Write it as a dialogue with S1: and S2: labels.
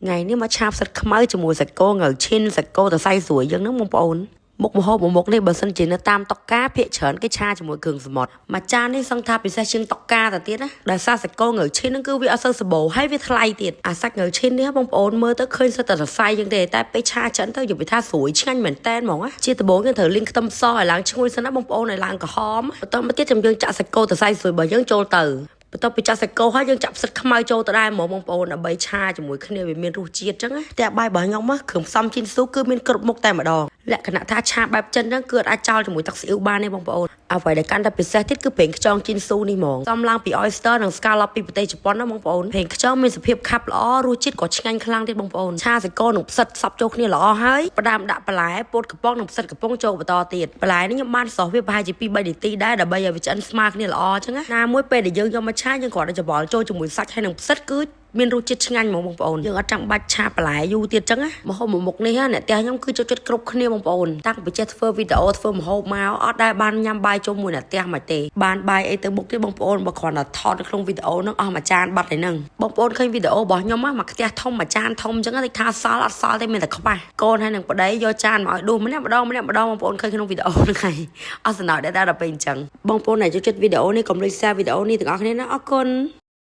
S1: ថ្ងៃនេះមកឆាផ្សិតខ្មៅជាមួយសាច់គោងៅឈិនសាច់គោតសៃស្រួយយើងហ្នឹងបងប្អូនមុខម្ហូបមួយមុខនេះបើសិនជានៅតាមតុកកាភាគច្រើនគេឆាជាមួយគ្រឿងសមុទ្រមួយចាននេះសឹងថាពិសេសជាងតុកកាទៅទៀតណាដោយសារសាច់គោងៅឈិនហ្នឹងគឺវាអត់សូវសម្បូរហើយវាថ្លៃទៀតអាសាច់ងៅឈិននេះបងប្អូនមើលទៅឃើញសុទ្ធតែសរសៃជាងទេតែពេលឆាចិនទៅយល់ថាស្រួយឆ្ងាញ់មែនតែនហ្មងណាជាដំបូងយើងត្រូវលីងខ្ទឹមសឲ្យឡើងឈ្ងុយសិនណាបងប្អូនឲ្យឡើងក្រហមបន្តមកទៀតចាំយើងចាក់សាច់គោតសៃស្រួយរបស់យើងចូលទៅបន្ទាប់ពីចាក់សាច់គោហើយយើងចាក់ផ្សិតខ្មៅចូលទៅដែរហ្មងបងប្អូនដើម្បីឆាជាមួយគ្នាវាមានរសជាតិចឹងណាផ្ទះបាយរបស់ខ្ញុំមកគ្រឿងផ្សំជីនស៊ូគឺមានគ្រប់មុខតែម្ដងលក្ខណៈថាឆាបែបចិនចឹងគឺអាចចោលជាមួយទឹកស៊ីអ៊ូវបានទេបងប្អូនអ្វីដែលកាន់តែពិសេសទៀតគឺប្រេងខ្យងជីនស៊ូនេះហ្មងផ្សំឡើងពី oyster និង scallop ពីប្រទេសជប៉ុនណាបងប្អូនប្រេងខ្យងមានសភាពខាប់ល្អរសជាតិក៏ឆ្ងាញ់ខ្លាំងទៀតបងប្អូនឆាសាច់គោនិងផ្សិតសប់ចូលគ្នាល្អហើយផ្ដាំដាក់បន្លែពោតកំប៉ុងនិងផ្សិតកំប៉ុងចូលបន្តទៀតបន្លែនេះខ្ញុំបានស្រុះវាប្រហែលជា2 3នាទីដែរដើម្បីឲ្យវាឆ្អិនស្មើគ្នាល្អចឹងណាណាមួយពេលដែលយើងយកមកឆាយើងគ្រាន់តែច្របល់ចូលជាមួយសាច់ហើយនិងផ្សិតគឺមានរសជាតិឆ្ងាញ់ហ្មងបងប្អូនយើងអត់ចាំបាច់ឆាបន្លែយូរទៀតចឹងណាម្ហូបមួយមុខនេះណាអ្នកផ្ទះខ្ញុំគឺចូលចិត្តគ្រប់គ្នាបងប្អូនតាំងពីចេះធ្វើវីដេអូធ្វើម្ហូបមកអត់ដែលបានញ៉ាំបាយជុំមួយអ្នកផ្ទះមកទេបានបាយអីទៅមុខទៀតបងប្អូនបើគ្រាន់តែថតនៅក្នុងវីដេអូហ្នឹងអស់មួយចានបាត់ហើយហ្នឹងបងប្អូនឃើញវីដេអូរបស់ខ្ញុំមកខ្ទះធំមួយចានធំចឹងតិចថាសល់អត់សល់ទេមានតែខ្វះកូនហើយនឹងប្តីយកចានមកឲ្យដួសម្នាក់ម្ដងម្នាក់ម្ដងបងប្អូនឃើញក្នុងវីដេអូហ្នឹងហើយអត់សំណោចដែរដល់ពេលអញ្ចឹងបងប្អូនដែលចូលចិត្តវីដេអូនេះកុំភ្លេច share វីដេអូនេះទាំងអស់គ្នាណាអរគុណ។